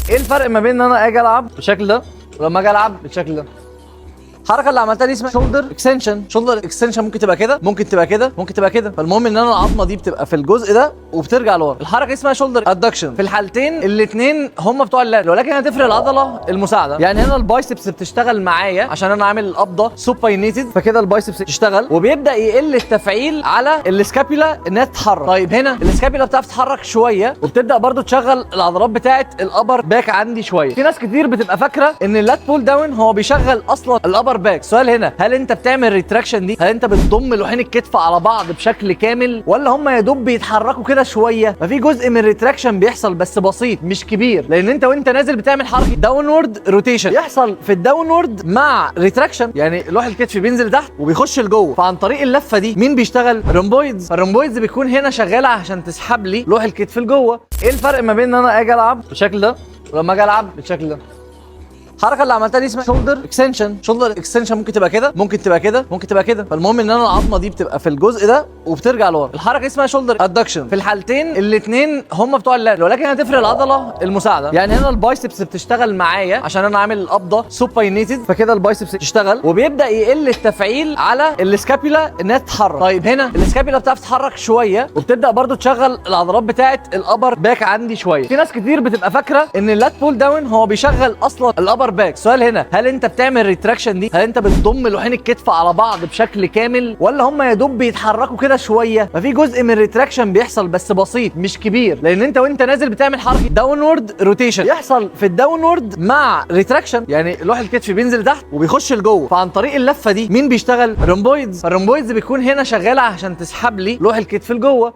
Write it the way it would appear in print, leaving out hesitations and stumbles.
ايه الفرق ما بين ان انا اجي العب بالشكل ده ولما اجي العب بالشكل ده؟ الحركة اللي عملتها دي اسمها shoulder extension. shoulder extension ممكن تبقى كده، ممكن تبقى كده، ممكن تبقى كده. فالمهم ان انا العظمة دي بتبقى في الجزء ده وبترجع لورا. الحركة اسمها shoulder adduction. في الحالتين الاثنين هم بتوع ال lat، ولكن هتفرق العضلة المساعده. يعني هنا ال biceps بتشتغل معايا عشان انا عامل القبضة supinated، فكده ال biceps تشتغل وبيبدا يقل التفعيل على ال scapula انها تتحرك. طيب هنا ال scapula بتعرف تتحرك شوية وبتبدا برضو تشغل العضلات بتاعه ال upper back عندي شويه. في ناس كتير بتبقى فاكره ان ال lat pull down هو بيشغل اصلا ال upper back. السؤال هنا، هل انت بتعمل retraction دي؟ هل انت بتضم لوحين الكتف على بعض بشكل كامل ولا هم يا دوب بيتحركوا كده شويه؟ ففي جزء من ال retraction بيحصل بس بسيط مش كبير، لان انت وانت نازل بتعمل حركة downward rotation. يحصل في ال downward مع retraction، يعني لوح الكتف بينزل تحت وبيخش لجوه، فعن طريق اللفة دي مين بيشتغل؟ rhomboids. فال rhomboids بيكون هنا شغالة عشان تسحب لي لوح الكتف لجوه. ايه الفرق ما بين ان انا اجي العب بالشكل ده ولما اجي العب بالشكل ده؟ الحركة اللي عملتها دي اسمها shoulder extension. shoulder extension ممكن تبقى كده، ممكن تبقى كده، ممكن تبقى كده. فالمهم ان انا العظمة دي بتبقى في الجزء ده وبترجع لورا. الحركة اسمها shoulder adduction. في الحالتين الاثنين هم بتوع ال lat، ولكن هتفرق العضلة المساعده. يعني هنا ال biceps بتشتغل معايا عشان انا عامل القبضة supinated، فكده ال biceps تشتغل وبيبدا يقل التفعيل على ال scapula انها تتحرك. طيب هنا ال scapula بتعرف تتحرك شوية وبتبدا برضو تشغل العضلات بتاعه ال upper back عندي شويه. في ناس كتير بتبقى فاكره ان ال lat pull down هو بيشغل اصلا ال upper back. السؤال هنا، هل انت بتعمل retraction دي؟ هل انت بتضم لوحين الكتف على بعض بشكل كامل ولا هم يا دوب بيتحركوا كده شويه؟ ففي جزء من ال retraction بيحصل بس بسيط مش كبير، لان انت وانت نازل بتعمل حركة downward rotation. يحصل في ال downward مع retraction، يعني لوح الكتف بينزل تحت وبيخش لجوه، فعن طريق اللفة دي مين بيشتغل؟ rhomboids. فال rhomboids بيكون هنا شغالة عشان تسحب لي لوح الكتف لجوه.